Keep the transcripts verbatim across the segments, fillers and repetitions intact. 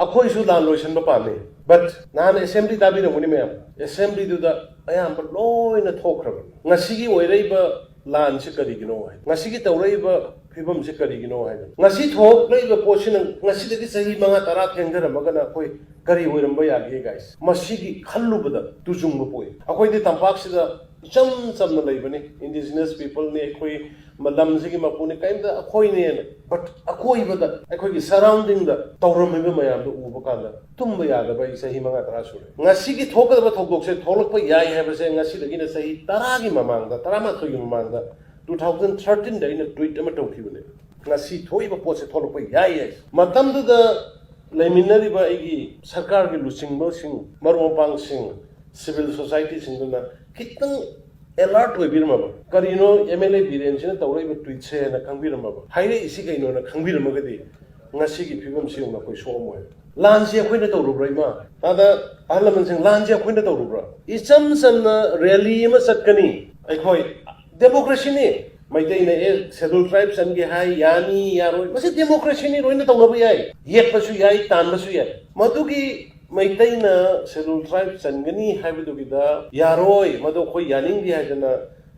ꯑꯩꯈꯣꯏꯁꯨ ꯂꯥꯟ ꯂꯣꯏꯁꯤꯟꯕ ꯄꯥꯝꯃꯤ, but ꯅꯍꯥꯟ assembly ꯇꯥꯕꯤꯔꯝꯒꯅꯤ ꯃꯌꯥꯝ, assembly ꯗꯨꯗ ꯑꯌꯥꯝꯕ ꯂꯣꯏꯅ ꯊꯣꯛꯈ꯭ꯔꯕꯅꯤ꯫ ꯉꯁꯤꯒꯤ ꯑꯣꯏꯔꯛꯏꯕ ꯂꯥꯟꯁꯤ ꯀꯔꯤꯒꯤꯅꯣ ꯍꯥꯏ, ꯉꯁꯤꯒꯤ ꯇꯧꯔꯛꯏꯕ ꯐꯤꯕꯝꯁꯤ ꯀꯔꯤꯒꯤꯅꯣ ꯍꯥꯏꯗꯅ, ꯉꯁꯤ ꯊꯣꯛꯂꯛꯏꯕ ꯄꯣꯠꯁꯤꯅ ꯉꯁꯤꯗꯒꯤ ꯆꯍꯤ ꯃꯉꯥ ꯇꯔꯥ ꯊꯦꯡꯊꯔꯝꯃꯒꯅ ꯑꯩꯈꯣꯏ ꯀꯔꯤ ꯑꯣꯏꯔꯝꯕ ꯌꯥꯒꯦ guys? ꯃꯁꯤꯒꯤ ꯈꯜꯂꯨꯕꯗ ꯇꯨꯖꯨꯡꯕ ꯄꯣꯛꯏ꯫ ꯑꯩꯈꯣꯏꯗꯤ ꯇꯝꯄꯥꯛꯁꯤꯗ ꯏꯆꯝ ꯆꯝꯅ ꯂꯩꯕꯅꯤ, indigenous people ꯅꯤ ꯑꯩꯈꯣꯏ, ꯃ-, ꯂꯝꯁꯤꯒꯤ ꯃꯄꯨꯅꯤ, ꯀꯔꯤꯝꯇ ꯑꯩꯈꯣꯏꯅꯦꯅ, but ꯑꯀꯣꯏꯕꯗ ꯑꯩꯈꯣꯏꯒꯤ surrounding ꯗ ꯇꯧꯔꯝꯃꯤꯕ ꯃꯌꯥꯝꯗꯣ ꯎꯕ ꯀꯥꯟꯗ ꯇꯨꯝꯕ ꯌꯥꯗꯕ ꯑꯩ ꯆꯍꯤ ꯃꯉꯥ ꯇꯔꯥ ꯁꯨꯔꯦ꯫ ꯉꯁꯤꯒꯤ ꯊꯣꯛꯀꯗꯕ ꯊꯧꯗꯣꯛꯁꯦ ꯊꯣꯛꯂꯛꯄ ꯌꯥꯏ ꯍꯥꯏꯕꯁꯦ ꯉꯁꯤꯗꯒꯤꯅ ꯆꯍꯤ ꯇꯔꯥꯒꯤ ꯃꯃꯥꯡꯗ, ꯇꯔꯥꯃꯥꯊꯣꯏꯒꯤ ꯃꯃꯥꯡꯗ, two thousand thirteen ꯗ ꯑꯩꯅ tweet ꯑꯃ ꯇꯧꯈꯤꯕꯅꯦ꯫ ꯉꯁꯤ ꯊꯣꯛꯏꯕ ꯄꯣꯠꯁꯦ ꯊꯣꯛꯂꯛꯄ ꯌꯥꯏ ꯍꯥꯏ꯫ ꯃꯇꯝꯗꯨꯗ ꯂꯩꯃꯤꯟꯅꯔꯤꯕ ꯑꯩꯒꯤ ꯁꯔꯀꯥꯔꯒꯤ ꯂꯨꯆꯤꯡꯕꯁꯤꯡ, ꯃꯔꯨꯞ ꯃꯄꯥꯡꯁꯤꯡ, civil society ꯁꯤꯡꯗꯨꯅ ꯈꯤꯇꯪ alert ꯑꯣꯏꯕꯤꯔꯝꯃꯕ, ꯀꯔꯤꯅꯣ M L A ꯕꯤꯔꯦꯟꯁꯤꯅ ꯇꯧꯔꯛꯏꯕ tweet ꯁꯦ ꯍꯥꯏꯅ ꯈꯪꯕꯤꯔꯝꯃꯕ, ꯍꯥꯏꯔꯛꯏꯁꯤ ꯀꯩꯅꯣꯅ ꯈꯪꯕꯤꯔꯝꯃꯒꯗꯤ ꯉꯁꯤꯒꯤ ꯐꯤꯕꯝꯁꯤ ꯌꯧꯅ ꯑꯩꯈꯣꯏ ꯁꯣꯛꯑꯝꯃꯣꯏ꯫ ꯂꯥꯟꯁꯤ ꯑꯩꯈꯣꯏꯅ ꯇꯧꯔꯨꯕ꯭ꯔꯥ, ꯏꯃꯥ? ꯇꯥꯗ, ꯑꯍꯜ ꯂꯃꯟꯁꯤꯡ, ꯂꯥꯟꯁꯤ ꯑꯩꯈꯣꯏꯅ ꯇꯧꯔꯨꯕ꯭ꯔꯥ? ꯏꯆꯝ ꯆꯝꯅ rally ꯑꯃ ꯆꯠꯀꯅꯤ꯫ ꯑꯩꯈꯣꯏ democracy ꯅꯤ꯫ ꯃꯩꯇꯩꯅ ꯑꯦ, schedule tribe ꯆꯟꯒꯦ ꯍꯥꯏ, ꯌꯥꯅꯤ, ꯌꯥꯔꯣꯏ, ꯃꯁꯤ democracy ꯅꯤ, ꯂꯣꯏꯅ ꯇꯧꯅꯕ ꯌꯥꯏ, ꯌꯦꯠꯄꯁꯨ ꯌꯥꯏ, ꯇꯥꯟꯕꯁꯨ ꯌꯥꯏ꯫ ꯃꯗꯨꯒꯤ ꯃꯩꯇꯩꯅ schedule tribe ꯆꯟꯒꯅꯤ ꯍꯥꯏꯕꯗꯨꯒꯤꯗ ꯌꯥꯔꯣꯏ, ꯃꯗꯨ ꯑꯩꯈꯣꯏ ꯌꯥꯅꯤꯡꯗꯦ ꯍꯥꯏꯗꯅ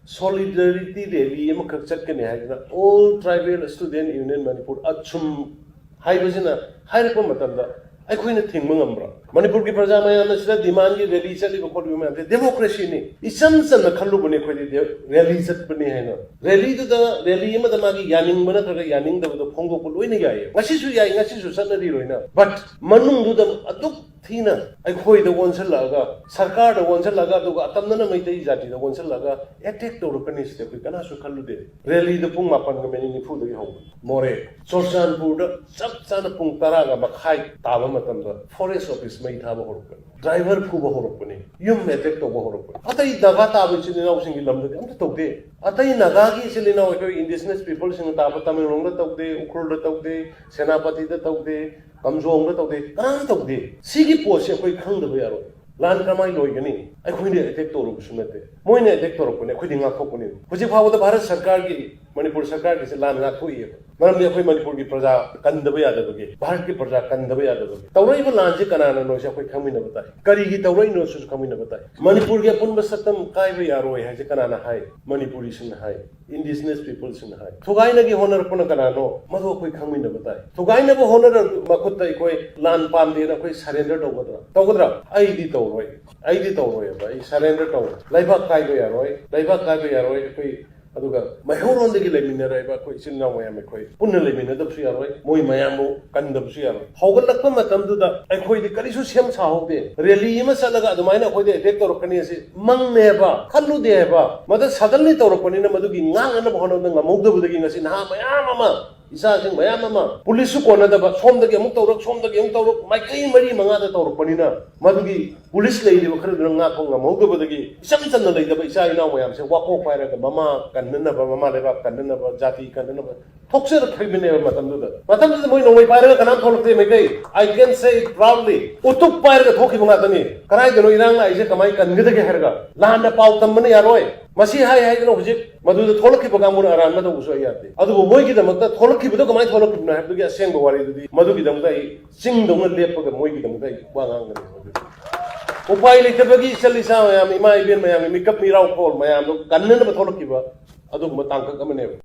solidarity rally ꯑꯃꯈꯛ ꯆꯠꯀꯅꯤ ꯍꯥꯏꯗꯅ All Tribal Student Union Manipur, ꯑꯆꯨꯝ ꯍꯥꯏꯕꯁꯤꯅ ꯍꯥꯏꯔꯛꯄ ꯃꯇꯝꯗ ꯑꯩꯈꯣꯏꯅ ꯊꯤꯡꯕ ꯉꯝꯕ꯭ꯔꯥ? ꯃꯅꯤꯄꯨꯔꯒꯤ ꯄ꯭ꯔꯖꯥ ꯃꯌꯥꯝꯅ ꯁꯤꯗ demand ꯒꯤ rally ꯆꯠꯂꯤꯕ ꯈꯣꯠꯂꯤꯕ ꯃꯌꯥꯝꯁꯦ democracy ꯅꯤ꯫ ꯏꯆꯝ ꯆꯝꯅ ꯈꯜꯂꯨꯕꯅꯦ ꯑꯩꯈꯣꯏꯗꯤ ꯗꯦ-, rally ꯆꯠꯄꯅꯤ ꯍꯥꯏꯅ꯫ Rally ꯗꯨꯗ, rally ꯑꯃꯗ ꯃꯥꯒꯤ ꯌꯥꯅꯤꯡꯕ ꯅꯠꯇ꯭ꯔꯒ ꯌꯥꯅꯤꯡꯗꯕꯗꯣ ꯐꯣꯡꯗꯣꯛꯄ ꯂꯣꯏꯅ ꯌꯥꯏꯌꯦ꯫ ꯉꯁꯤꯁꯨ ꯌꯥꯏ, ꯉꯁꯤꯁꯨ ꯆꯠꯅꯔꯤ ꯂꯣꯏꯅ꯫ But ꯃꯅꯨꯡꯗꯨꯗ ꯑꯗꯨꯛ ꯊꯤꯅ ꯑꯩꯈꯣꯏꯗ ꯑꯣꯟꯁꯤꯜꯂꯛꯑꯒ, ꯁꯔꯀꯥꯔꯗ ꯑꯣꯟꯁꯤꯜꯂꯛꯑꯒ, ꯑꯗꯨꯒ ꯑꯇꯝꯅꯅ ꯃꯩꯇꯩ ꯖꯥꯇꯤꯗ ꯑꯣꯟꯁꯤꯜꯂꯛꯑꯒ attack ꯇꯧꯔꯛꯀꯅꯤ ꯁꯤꯗꯤ ꯑꯩꯈꯣꯏ ꯀꯅꯥꯁꯨ ꯈꯜꯂꯨꯗꯦ꯫ Rally ꯗꯣ ꯄꯨꯡ ꯃꯥꯄꯟꯒ minute ꯅꯤꯐꯨꯗꯒꯤ ꯍꯧꯕꯅꯤ꯫ ꯃꯣꯔꯦ, ꯆꯨꯔꯆꯥꯟꯄꯨꯔꯗ ꯆꯞ ꯆꯥꯅ ꯄꯨꯡ ꯇꯔꯥꯒ ꯃꯈꯥꯏ ꯇꯥꯕ ꯃꯇꯝꯗ forest office ꯃꯩ ꯊꯥꯕ ꯍꯧꯔꯛꯄꯅꯤ, driver ꯐꯨꯕ ꯍꯧꯔꯛꯄꯅꯤ, ꯌꯨꯝ attack ꯇꯧꯕ ꯍꯧꯔꯛꯄꯅꯤ꯫ ꯑꯇꯩ ꯅꯥꯒꯥ ꯇꯥꯕ ꯏꯆꯤꯜ ꯏꯅꯥꯎꯁꯤꯡꯒꯤ ꯂꯝꯗꯗꯤ ꯑꯝꯇ ꯇꯧꯗꯦ꯫ ꯑꯇꯩ ꯅꯥꯒꯥꯒꯤ ꯏꯆꯤꯜ ꯏꯅꯥꯎ, ꯑꯩꯈꯣꯏ indigenous people ꯁꯤꯡꯅ ꯇꯥꯕ ꯇꯃꯦꯡꯂꯣꯡꯗ ꯇꯧꯗꯦ, ꯎꯈ꯭ꯔꯨꯜꯗ ꯇꯧꯗꯦ, ꯁꯦꯅꯥꯄꯇꯤꯗ ꯇꯧꯗꯦ, ꯀꯝꯖꯣꯡꯗ ꯇꯧꯗꯦ, ꯀꯅꯥꯝ ꯇꯧꯗꯦ꯫ ꯁꯤꯒꯤ ꯄꯣꯠꯁꯦ ꯑꯩꯈꯣꯏ ꯈꯪꯗꯕ ꯌꯥꯔꯣꯏ꯫ ꯂꯥꯟ ꯀꯃꯥꯏꯅ ꯂꯣꯏꯒꯅꯤ? ꯑꯩꯈꯣꯏꯅ attack ꯇꯧꯔꯨꯕꯁꯨ ꯅꯠꯇꯦ, ꯃꯣꯏꯅ attack ꯇꯧꯔꯛꯄꯅꯦ, ꯑꯩꯈꯣꯏꯗꯤ ꯉꯥꯛꯊꯣꯛꯄꯅꯦ꯫ ꯍꯧꯖꯤꯛ ꯐꯥꯎꯕꯗ ꯚꯥꯔꯠ ꯁꯔꯀꯥꯔꯒꯤ ꯃꯅꯤꯄꯨꯔ ꯁꯔꯀꯥꯔꯒꯤꯁꯦ ꯂꯥꯟ ꯉꯥꯛꯊꯣꯛꯏꯑꯕ꯫ ꯃꯔꯝꯗꯤ ꯑꯩꯈꯣꯏ ꯃꯅꯤꯄꯨꯔꯒꯤ ꯄ꯭ꯔꯖꯥ ꯀꯟꯗꯕ ꯌꯥꯗꯕꯒꯤ, ꯚꯥꯔꯠꯀꯤ ꯄ꯭ꯔꯖꯥ ꯀꯟꯗꯕ ꯌꯥꯗꯕꯒꯤ꯫ ꯇꯧꯔꯛꯏꯕ ꯂꯥꯟꯁꯤ ꯀꯅꯥꯅꯅꯣꯁꯦ ꯑꯩꯈꯣꯏ ꯈꯪꯃꯤꯟꯅꯕ ꯇꯥꯏ꯫ ꯀꯔꯤꯒꯤ ꯇꯧꯔꯛꯏꯅꯣꯁꯤꯁꯨ ꯈꯪꯃꯤꯟꯅꯕ ꯇꯥꯏ꯫ ꯃꯅꯤꯄꯨꯔꯒꯤ ꯑꯄꯨꯟꯕ ꯁꯛꯇꯝ ꯀꯥꯏꯕ ꯌꯥꯔꯣꯏ ꯍꯥꯏꯁꯦ ꯀꯅꯥꯅ ꯍꯥꯏ? ꯃꯅꯤꯄꯨꯔꯤꯁꯤꯡꯅ ꯍꯥꯏ꯫ Indigenous peopleꯁꯤꯡꯅ ꯍꯥꯏ꯫ ꯊꯨꯒꯥꯏꯅꯒꯤ ꯍꯣꯠꯅꯔꯛꯄꯅ ꯀꯅꯥꯅꯣ? ꯃꯗꯨ ꯑꯩꯈꯣꯏ ꯈꯪꯃꯤꯟꯅꯕ ꯇꯥꯏ꯫ ꯊꯨꯒꯥꯏꯅꯕ ꯍꯣꯠꯅꯔ ꯃꯈꯨꯠꯇ ꯑꯩꯈꯣꯏ ꯂꯥꯟ ꯄꯥꯝꯗꯦꯅ ꯑꯩꯈꯣꯏ surrender ꯇꯧꯒꯗ꯭ꯔꯥ? ꯇꯧꯒꯗ꯭ꯔꯥ? ꯑꯩꯗꯤ ꯇꯧꯔꯣꯏ꯫ ꯑꯩꯗꯤ ꯇꯧꯔꯣꯏꯕ꯫ ꯑꯩ surrender ꯇꯧꯔꯣꯏ꯫ ꯂꯩꯕꯥꯛ ꯀꯥꯏꯕ ꯌꯥꯔꯣꯏ꯫ ꯂꯩꯕꯥꯛ ꯀꯥꯏꯕ ꯌꯥꯔꯣꯏ꯫ ꯑꯩꯈꯣꯏ ꯑꯗꯨꯒ ꯃꯩꯍꯧꯔꯣꯟꯗꯒꯤ ꯂꯩꯃꯤꯟꯅꯔꯛꯏꯕ ꯑꯩꯈꯣꯏ ꯏꯆꯤꯟ ꯏꯅꯥꯎ ꯃꯌꯥꯝ, ꯑꯩꯈꯣꯏ ꯄꯨꯟꯅ ꯂꯩꯃꯤꯟꯅꯗꯕꯁꯨ ꯌꯥꯔꯣꯏ, ꯃꯣꯏ ꯃꯌꯥꯝꯕꯨ ꯀꯟꯗꯕꯁꯨ ꯌꯥꯔꯣꯏ꯫ ꯍꯧꯒꯠꯂꯛꯄ ꯃꯇꯝꯗꯨꯗ ꯑꯩꯈꯣꯏꯗꯤ ꯀꯔꯤꯁꯨ ꯁꯦꯝ ꯁꯥꯍꯧꯗꯦ꯫ Rally ꯑꯃ ꯆꯠꯂꯒ ꯑꯗꯨꯃꯥꯏꯅ ꯑꯩꯈꯣꯏꯗ attack ꯇꯧꯔꯛꯀꯅꯤ ꯑꯁꯤ ꯃꯪꯅꯦꯕ, ꯈꯜꯂꯨꯗꯦ ꯍꯥꯏꯕ꯫ ꯃꯗꯨ suddenly ꯇꯧꯔꯛꯄꯅꯤꯅ ꯃꯗꯨꯒꯤ ꯉꯥꯛꯅꯅꯕ ꯍꯣꯠꯅꯕꯗ ꯉꯝꯍꯧꯗꯕꯗꯒꯤ ꯉꯁꯤ ꯅꯍꯥ ꯃꯌꯥꯝ ꯑꯃ, ꯏꯆꯥꯁꯤꯡ ꯃꯌꯥꯝ ꯑꯃ, ꯄꯨꯂꯤꯁꯁꯨ ꯀꯣꯟꯅꯗꯕ, ꯁꯣꯝꯗꯒꯤ ꯑꯃꯨꯛ ꯇꯧꯔꯛ, ꯁꯣꯝꯗꯒꯤ ꯑꯃꯨꯛ ꯇꯧꯔꯛ, ꯃꯥꯏꯀꯩ ꯃꯔꯤ ꯃꯉꯥꯗ ꯇꯧꯔꯛꯄꯅꯤꯅ ꯃꯗꯨꯒꯤ ꯄꯨꯂꯤꯁ ꯂꯩꯔꯤꯕ ꯈꯔꯗꯨꯅ ꯉꯥꯛꯄ ꯉꯝꯍꯧꯗꯕꯗꯒꯤ ꯏꯆꯝ ꯆꯝꯅ ꯂꯩꯇꯕ ꯏꯆꯥ ꯏꯅꯥꯎ ꯃꯌꯥꯝꯁꯦ ꯋꯥꯀꯣꯛ ꯄꯥꯏꯔꯒ ꯃꯃꯥ ꯀꯟꯅꯅꯕ, ꯃꯃꯥ ꯂꯩꯕꯥꯛ ꯀꯟꯅꯅꯕ, ꯖꯥꯇꯤ ꯀꯟꯅꯅꯕ ꯊꯣꯛꯆꯔꯛꯈꯤꯕꯅꯦꯕ ꯃꯇꯝꯗꯨꯗ꯫ ꯃꯇꯝꯗꯨꯗ ꯃꯣꯏ ꯅꯣꯡꯃꯩ ꯄꯥꯏꯔꯒ ꯀꯅꯥꯝ ꯊꯣꯛꯂꯛꯇꯦ Meitei. I can say it proudly. ꯎꯇꯨꯞ ꯄꯥꯏꯔꯒ ꯊꯣꯛꯈꯤꯕ ꯉꯥꯛꯇꯅꯤ꯫ ꯀꯗꯥꯏꯗꯅꯣ ꯏꯔꯥꯡ ꯂꯥꯛꯏꯁꯦ, ꯀꯃꯥꯏꯅ ꯀꯟꯒꯗꯒꯦ ꯍꯥꯏꯔꯒ ꯂꯥꯟꯅ ꯄꯥꯎ ꯇꯝꯕꯅ ꯌꯥꯔꯣꯏ꯫ ꯃꯁꯤ ꯍꯥꯏ ꯍꯥꯏꯗꯅ ꯍꯧꯖꯤꯛ ꯃꯗꯨꯗ ꯊꯣꯛꯂꯛꯈꯤꯕ ꯀꯥꯡꯕꯨꯅ ꯑꯔꯥꯟꯕ ꯇꯧꯕꯁꯨ ꯑꯩ ꯌꯥꯗꯦ꯫ ꯑꯗꯨꯕꯨ ꯃꯣꯏꯒꯤꯗꯃꯛꯇ ꯊꯣꯛꯂꯛꯈꯤꯕꯗꯣ ꯀꯃꯥꯏꯅ ꯊꯣꯛꯂꯛꯈꯤꯕꯅꯣ ꯍꯥꯏꯕꯗꯨꯒꯤ ꯑꯁꯦꯡꯕ ꯋꯥꯔꯤꯗꯨꯗꯤ ꯃꯗꯨꯒꯤꯗꯃꯛꯇ ꯑꯩ ꯆꯤꯡꯗꯧꯅ ꯂꯦꯞꯄꯒ ꯃꯣꯏꯒꯤꯗꯃꯛꯇ ꯑꯩ ꯋꯥ ꯉꯥꯡꯒꯅꯤ꯫ ꯃꯗꯨꯗꯤ ꯎꯄꯥꯏ ꯂꯩꯇꯕꯒꯤ ꯏꯆꯜ ꯏꯆꯥ ꯃꯌꯥꯝ, ꯏꯃꯥ ꯏꯕꯦꯟ ꯃꯌꯥꯝꯒꯤ ꯃꯤꯀꯞ ꯃꯤꯔꯥꯎ ꯈꯣꯜ ꯃꯌꯥꯝꯗꯣ ꯀꯟꯅꯅꯕ ꯊꯣꯛꯂꯛꯈꯤꯕ ꯑꯗꯨꯒꯨꯝꯕ ꯇꯥꯡꯀꯛ ꯑꯃꯅꯦꯕ꯫